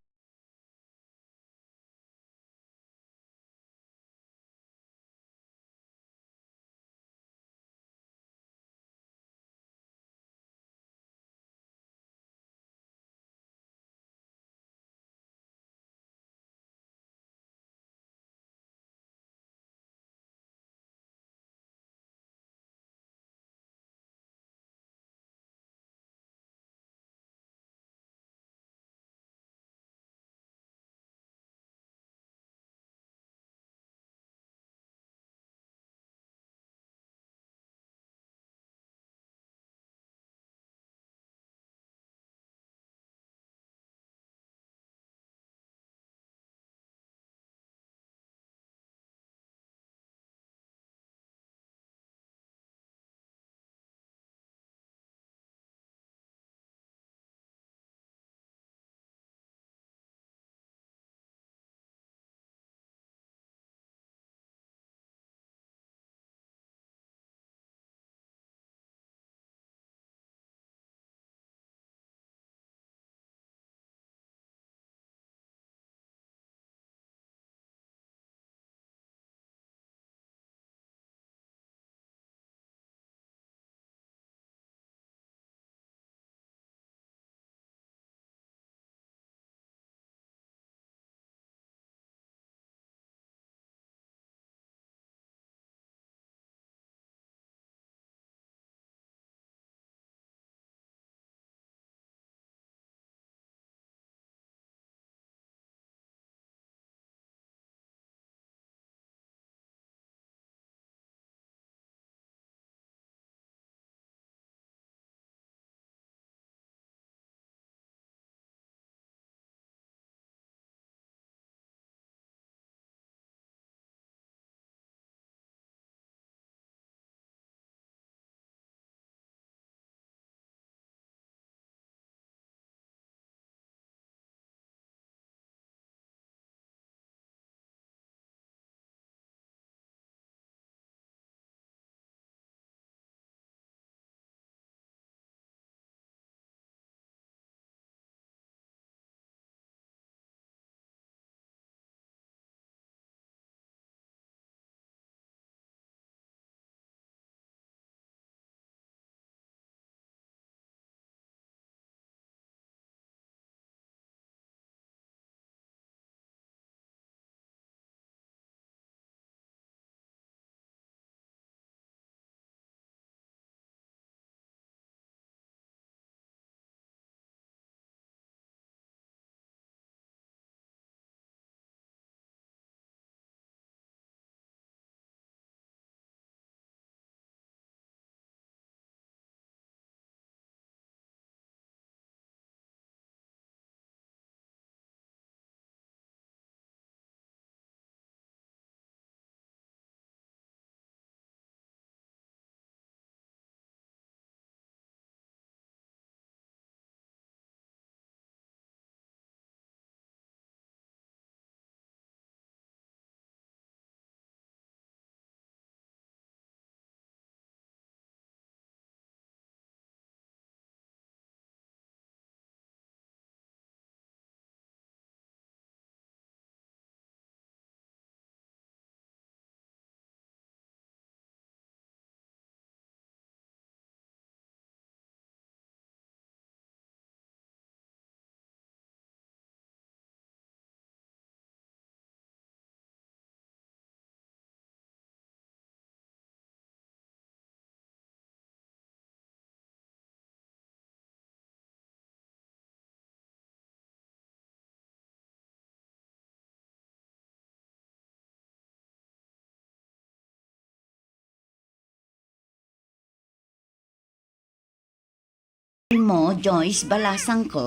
Mo, Joyce, balasangko.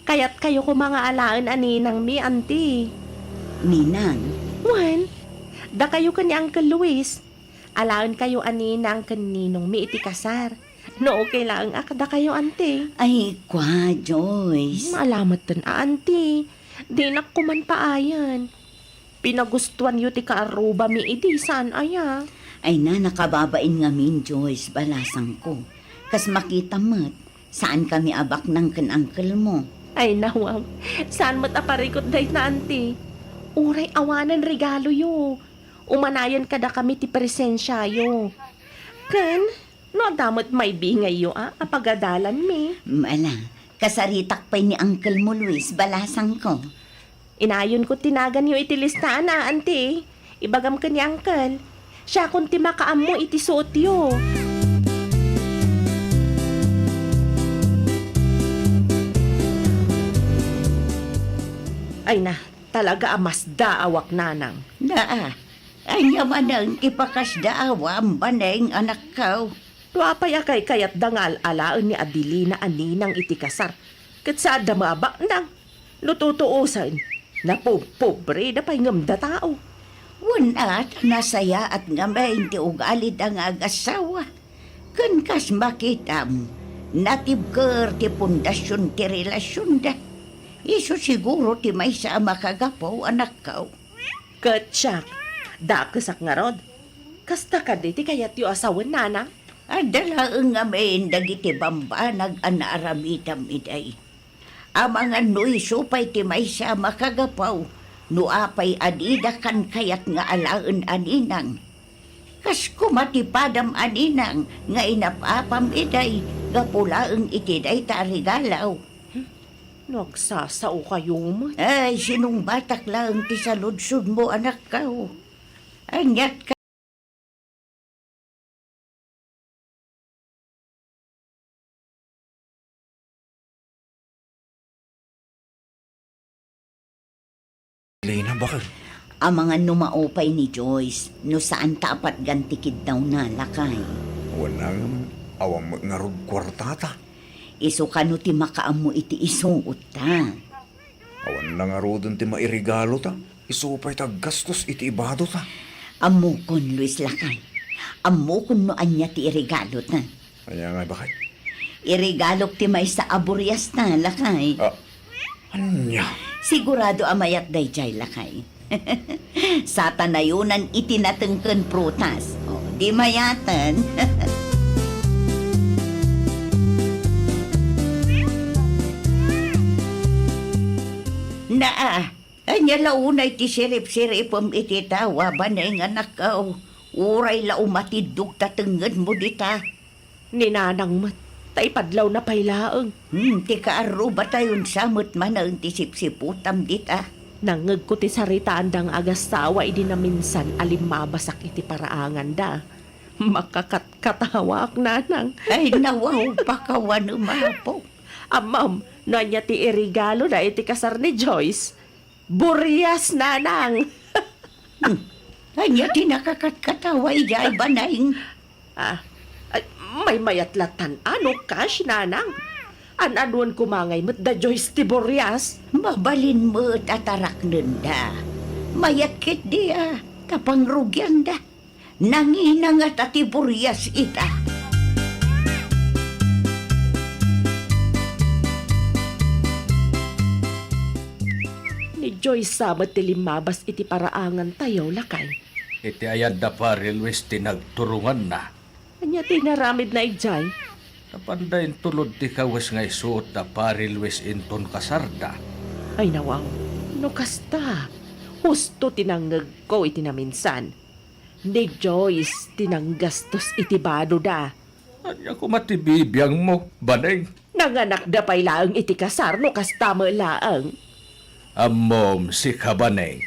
Kayatkayo koma nga alaen a ninangmi, Auntie. Ninang? Wen, dakayo ken ni Uncle Luis. Alaenkayo a ninang ken ninongmi iti kasar. No okay laeng a kadakayo, Auntie. Ay, kua, Joyce. Maalametten a, Auntie. Dinak koman paayen. Pinagustoanyo ti kaarrubami idi, saan aya? Ay na, nakababain ngamin, Joyce, balasangko. Kas makitam met, saankami a baknang ken uncle-mo. Ay, nawam. Saan met a parikut dayta, Auntie? Uray awanen regaloyo. Umanayen kadakami ti presensiayo. Ken, no adda met maibingayyo a, a pagadalanmi. Mm, ala, kasaritak pay ni uncle-mo, Luis, balasangko. Inayonko ti naganyo iti listaan a, Auntie. Ibagam ken ni Uncle. Siakon ti makaammo iti suotyo. Ay na, talaga a masdaawak, Nanang. Naa, ania manen ti pakasdaawam, Baneng, anakko? No apay a kaykayatda nga al-alaen ni Adelina a ninang iti kasar, ket saanda met a baknang. No tutuosen, napobpobreda pay ngem da tao. Wen a, ta nasayaat ngamin ti ugalida nga agassawa. Ken kas makitam, natibker ti pundasion ti relasionda. Isu siguro ti maysa a makagapu, anakko. Ket siak, dakesak ngarud. Kasta kadi ti kayatyo a sawen, Nanang? Adda laeng ngamin dagiti bambanag a naaramidam idiay. Amangan no isu pay ti maysa a makagapu, no apay a dida kankayat nga alaen a ninang. Kas koma ti padam a ninang nga inap-apam idiay gapu laeng iti dayta a regalo. No agsasaokayo met. Ay, sinungbatak laeng ti saludsodmo, anakko. Aniat ka? Lina, bakit? Amangan no maupay ni Joyce, no saanta a patgan ti kiddawna, lakay. Wen a ngem, awan met ngarud kuartata. Isu kano ti makaammo iti isuotta. Awan na ngaruden ti mairegalota. Isu pay ti aggastos iti ibadota. Ammokon, Luis, lakay. Ammokon no ania ti iregalota. Ania ngay, bakit? Iregalok ti maysa a buriasta, lakay. Ah, ania? Sigurado a mayat daydiay, lakay. Sata nayonan iti nateng ken prutas. O, di mayaten. Naa, ania la unay ti siripsiripem iti tawa, Baneng, anakko? Uray la umatiddog ta tengngedmo dita. Ni Nanang met, ta ipadlawna pay laeng. Hmm, ti kaarrubatayon sa met manen ti sipsiputam dita. Nangngegko ti saritaanda nga agassawa idi naminsan a limmabasak iti paraanganda. Makakatkatawaak, Nanang. Ay, nawaw, pakawanem, Apo. Ammom, no ania ti iregaloda iti kasar ni Joyce? Burias, Nanang! Hmm. Ania ti nakakatkatawa idiay, Baneng? Ah, ay, maymayat latan a no kas, Nanang. An-anuan koma ngay met da Joyce ti burias? Mabalin met a taraknenda. Mayat ketdi a, ta pangrugianda. Nangina ngata ti burias ita. Ni Joyce sa met ti limmabas iti paraangantayo, lakay. Iti ayat da Pari Luis ti nagturonganna. Ania ti inaramidna idiay? Napanda intulod ti kawes nga isuot da Pari Luis inton kasarda. Ay, nawaw. No kasta, husto ti nangngegko iti naminsan. Ni Joyce ti nanggastos iti badoda. Ania koma ti bibiangmo, Baneng? Nanganakda pay laeng iti kasar no kasta met laeng. Ammom, sika, Baneng,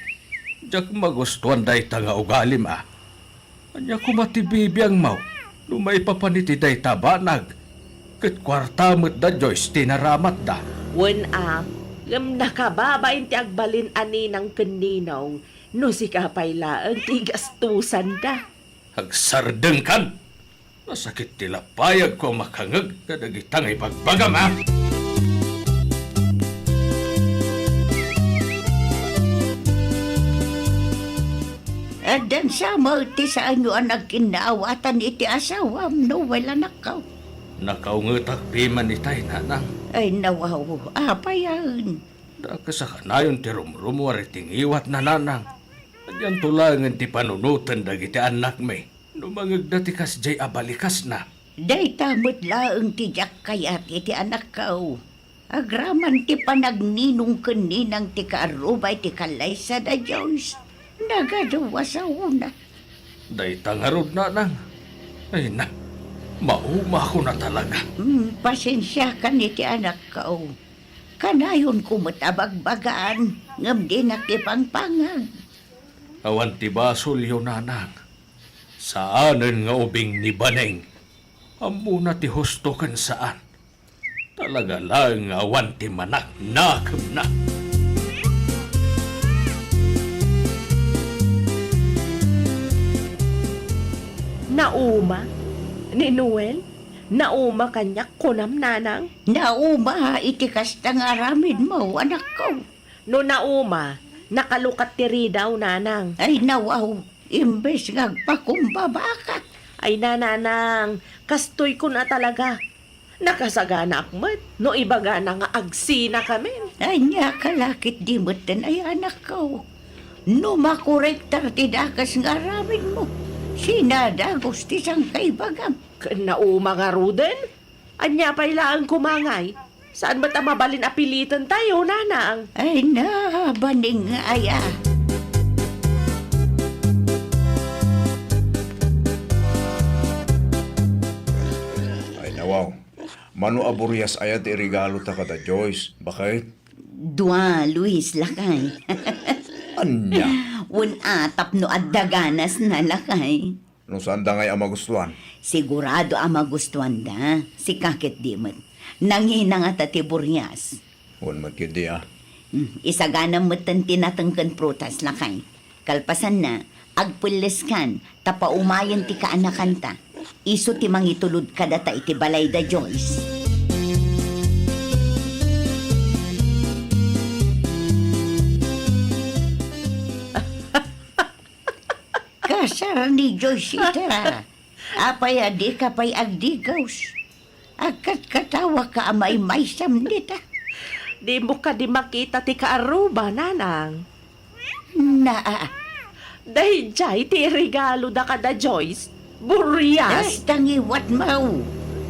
diak magustuan dayta nga ugalim a. Ania koma ti bibiangmo no maipapan iti dayta banag? Ket kuarta met da Joyce ti naramatda. Wen a, ngem nakababain ti agbalin a ninang ken ninong no sika pay laeng ti gastusanda. Agsardengkan! Nasakit ti lapayagko a makangeg kadagita nga ibagbagam, a! Addan sa met ti saanyo a nagkinnaawatan iti asawam, Noel, anakko. Nakaungetak piman itay, nanang. Ay, nawaw, apayen. Dakes a kanayon ti rumrumuar iti ngiwatna, nanang. Adianto laengen ti panunoten dagiti annakmi no mangegda ti kasdiay a balikasna. Dayta met laeng ti diak kayat iti anakko. Agraman ti panagninong ken ninang ti kaarruba iti kallaysa da Joyce. Nagadu a saona. Dayta ngarud, nanang. Ay na, maumakon a talaga. Hmm, pasensiakan iti anakko. Kanayonko met a bagbagaan, ngem dinak ipangpangag. Awan ti basolyo, nanang. Saanen nga ubing ni Baneng. Ammona ti husto ken saan. Talaga laeng nga awan ti manaknakemna. Nauma? Ni Noel? Nauma kaniak, kunam, nanang? Nauma iti kasta nga aramidmo, anakko. No nauma, nakalukat ti ridaw, nanang. Ay, nawaw, imbes nga agpakumbabaka. Ay, nanang, kastoy kun a talaga. Nakasaganaak met no ibagana nga agsinakamin. Ania ka la ketdi metten, ay anakko. No makorektar ti dakes nga aramidmo, sinadagus ti sangkaibagam. Ken nauma ngaruden? Ania pay laeng koma ngay? Saan met a mabalin a pilitentayo, nanang? Ay na, Baneng, aya. Ay, nawaw. Mano a burias aya ti iregalota kada Joyce, baket? Dua, Luis, lakay. Ania? Wen a, tapno adda ganasna, lakay. No saanda ngay a magustuan? Sigurado a magustuanda. Sika ketdi met. Nangina ngata ti burias. Wen met ketdi a. Hmm, isaganam metten ti nateng ken prutas, lakay. Kalpasanna, agpelleskan, ta paumayen ti kaanakanta. Isu ti mangitulod kadata iti balay da Joyce. Kasar ni Joyce ita. Apay a dika pay agdigaws? Agkatkatawaka a maymaysam dita. Dimo kadi makita ti kaarruba, nanang? Naa. Daydiay ti iregaloda kada Joyce. Burias! Ay, tangiwat, maw.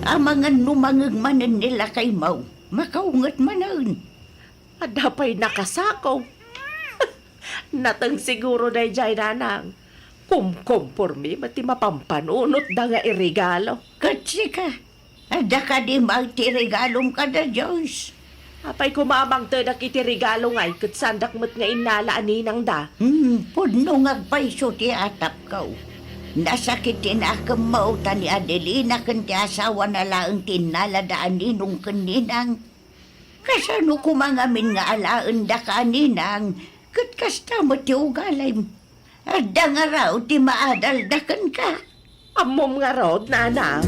Amangan no mangeg manen ni lakay, maw. Makaunget manen. Adda pay nakasako. Nateng siguro daydiay, nanang. Kumkompormi met ti mapampanunotda nga iregalo. Ket sika, adda kadi met ti regalom kada Joyce? Apay koma a mangtedak iti regalo ngay ket saandak met nga innala a ninangda? Hmm, pudno nga agpayso ti atapko. Nasakit ti nakemmo ta ni Adelina ken ti asawana laeng ti innalada a ninong ken ninang. Kasano koma ngamin nga alaendaka a ninang ket kasta met ti ugalim? Adda ngarud ti maadalda kenka. Ammom ngarud, nanang?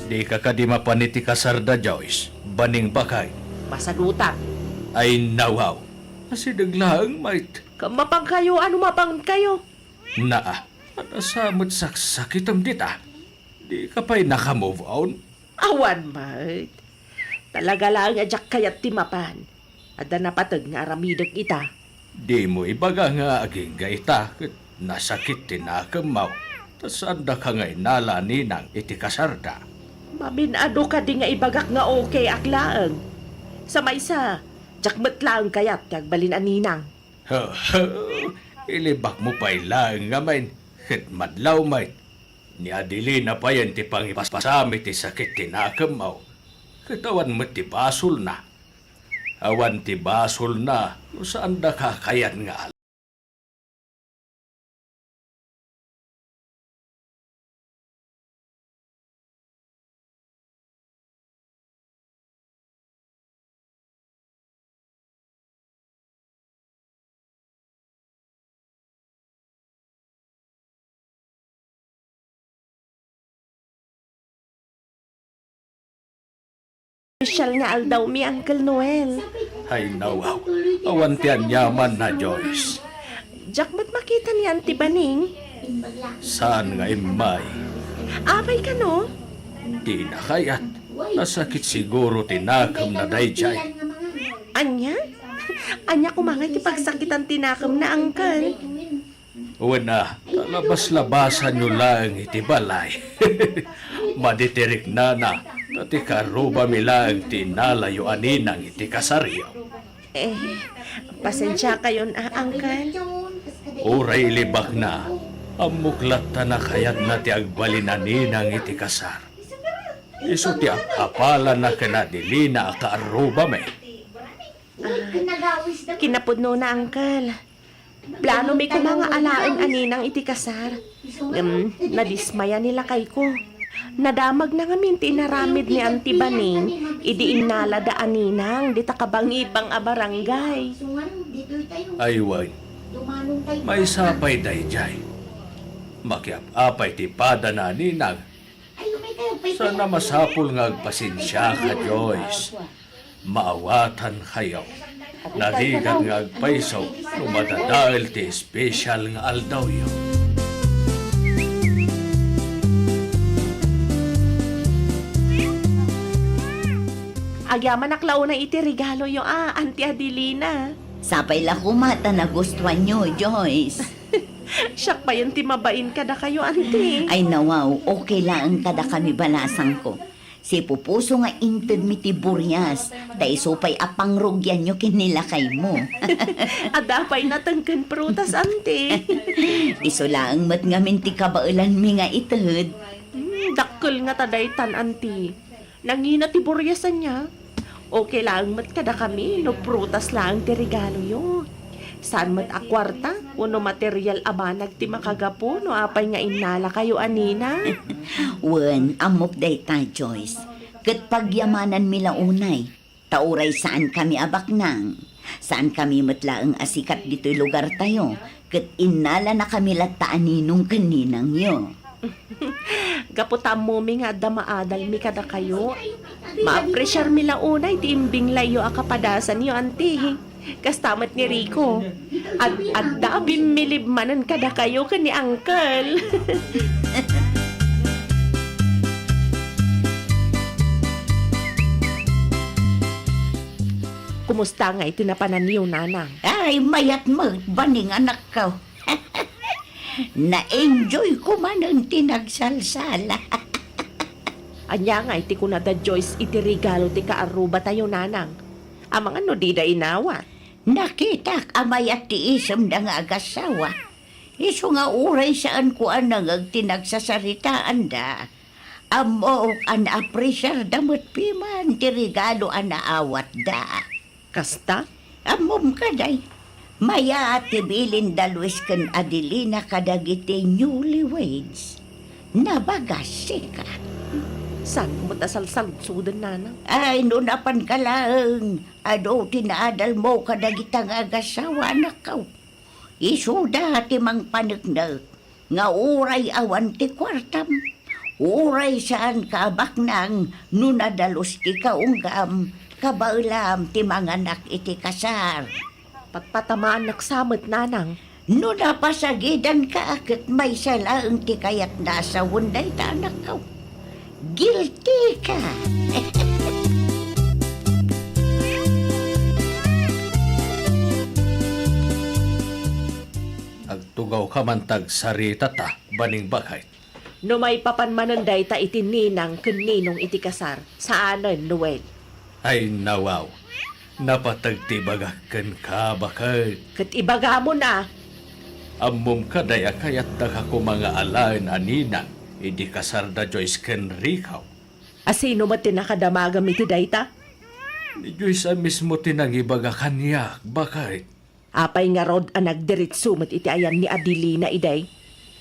Dika kadi mapan iti kasarda, Joyce, Baneng, baket? Masadutak. Ay, nawaw. Asideg laeng, met. Ket mapankayo, ano mapankayo? Naa, adda sa met saksakitem dita. Dika pay naka-move on? Awan met. Talaga laeng a diak kayat ti mapan. Adda napateg nga aramidek ita. Dimo ibaga nga agingga ita ket nasakit ti nakemmo, ta saandaka nga innala a ninang iti kasarda. Mamin-adu kadi nga ibagak nga okayak laeng. Sa maysa, diak met laeng kayat ti agbalin a ninang. Ho, ho! Ilibakmo pay laeng ngamin, ket madlaw met. Ni Adelina payen ti pangipaspasam iti sakit ti nakemmo, ket awan met ti basolna. Awan ti basolna no saandaka a kayat nga al- espesyal nga aldawmi, Uncle Noel. Ay, nawaw. Awan ti aniamanna, Joyce. Diak met makita ni Auntie Baning. Saan nga immay? Apay kano? Dina kayat. Nasakit siguro ti nakemna daydiay. Ania? Ania koma nga iti pagsakitan ti nakemna, Uncle? Wen a, ta labas-labasanyo laeng iti balay. Madi ti riknana, ta ti kaarrubami laeng ti innalayo a ninang iti kasaryo. Eh, pasensiakayon a, Uncle. Uray ilibakna, ammok latta a kayatna ti agbalin a ninang iti kasar. Isu ti ap-apalana ken Adelina a kaarrubami. Ah, kinapudnona, Uncle. Planomi koma nga alaen a ninang iti kasar. Ngem nadismaya ni lakayko. Nadamagna ngamin ti inaramid ni Auntie Baning idi innalada a ninang dita kabangibang a barangay. Ay wen, maysa pay daydiay. Makiap-apay ti padana a ninang. Saan a masapul nga agpasensiaka, Joyce. Maawatankayo. Narigat nga agpayso no madadael ti espesyal nga aldawyo. Agyamanak la unay iti regaloyo a, Auntie Adelina. Sapay la koma ta nagustuanyo, Joyce. Siak payen ti mabain kadakayo, Auntie. Ay, nawaw, okay laeng kadakami, balasangko. Sipupuso nga intedmi ti burias, ta isu pay a pangrugianyo ken ni lakaymo. Adda pay nateng ken prutas, Auntie. Isu laeng met ngamin ti kabaelanmi nga ited. Hmm, dakkel ngata daytan, Auntie. Nangina ti burias ania? Okay laeng met kadakami no prutas laeng ti regaloyo. Saan met a kuarta wenno material a banag ti makagapu no apay nga innalakayo a ninang? Wen, ammok dayta, Joyce. Ket pagyamananmi la unay, ta uray saankami a baknang, saankami met laeng a sikat ditoy lugartayo, ket innalanakami latta a ninong ken ninangyo. Gapu ta ammomi nga adda maadalmi kadakayo, maapresiarmi la unay ti imbinglayyo a kapadasanyo, Auntie. Kasta met ni Rico. Ad-adda a bimmilib manen kadakayo ken ni Uncle. Kumusta ngay ti napananyo, Nanang? Ay, mayat met, Baning, anakko. Na-enjoy ko manen ti nagsalsala. Ania ngay ti kuna da Joyce iti regalo ti kaarrubatayo, Nanang? Amangan no dida inawat. Nakitak a mayat ti isemda nga agassawa. Isu nga uray saanko a nangeg ti nagsasaritaanda, ammok a naapresiarda met piman ti regalo a naawatda. Kasta? Ammom kadi, mayat ti bilinda Luis ken Adelina kadagiti newlyweds. Nabagas, sika. Saan met a salsaludsoden, Nanang? Ay, no napanka laeng, adu ti naadalmo kadagita nga agassawa, anakko. Isuda ti mangpaneknek nga uray awan ti kuartam, uray saanka a baknang no nadalus ti kaunggam, kabaelam ti manganak iti kasar. Patpatamaannak sa met, Nanang. No napasagidanka, ket maysa laeng ti kayatna a sawen dayta, anakko. Guilty ka! Agtugawka man ta agsaritata, Baning baket. No maipapan manen dayta iti ninang ken ninong iti kasar, saanen, Noel? Ay, nawaw. Napateg ti ibagak kenka, baket. Ket ibagamon a. Ammom kadi a kayatdaka koma nga alaen a ninang idi kasarda Joyce ken Rico. A sino met ti nakadamagem iti dayta? Ni Joyce a mismo ti nangibaga kaniak, baket. Apay ngarud a nagdiritsu met iti ayan ni Adelina idi?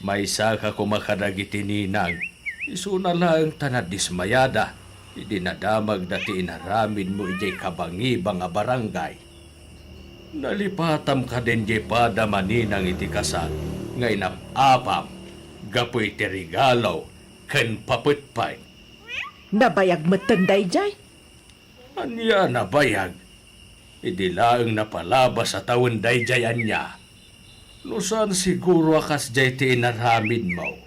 Maysaka koma kadagiti ninang. Isuna laeng ta nadismayada idi nadamagda ti inaramidmo idiay kabangibang a barangay. Nalipatam kadin diay padam a ninang iti kasar nga inap-apam gapu iti regalo ken papetpet. Nabayag metten daydiay. Ania a nabayag? Idi laeng napalabas a tawen daydiay ania? No saan siguro a kasdiay ti inaramidmo,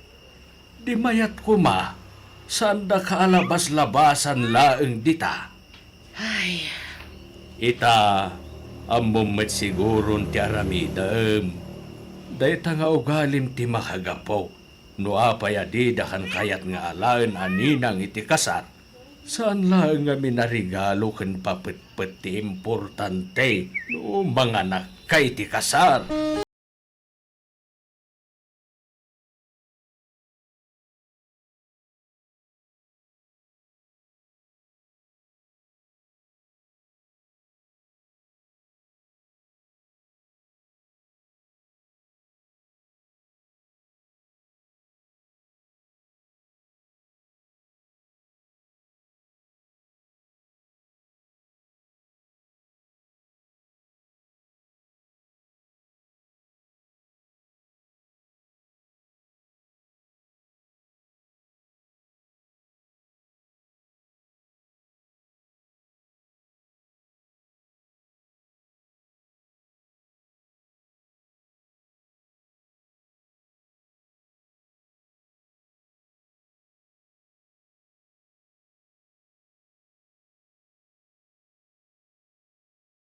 di mayat koma, saanda kaalabas-labasan laeng dita. Ay. Ita, ammom met siguron ti aramidem. Dayta nga ugalim ti makagapu. No apay a dida kan kayat nga alaen a ninang iti kasar, saan laeng nga minarigalo ken papetpet ti importante no manganakka iti kasar.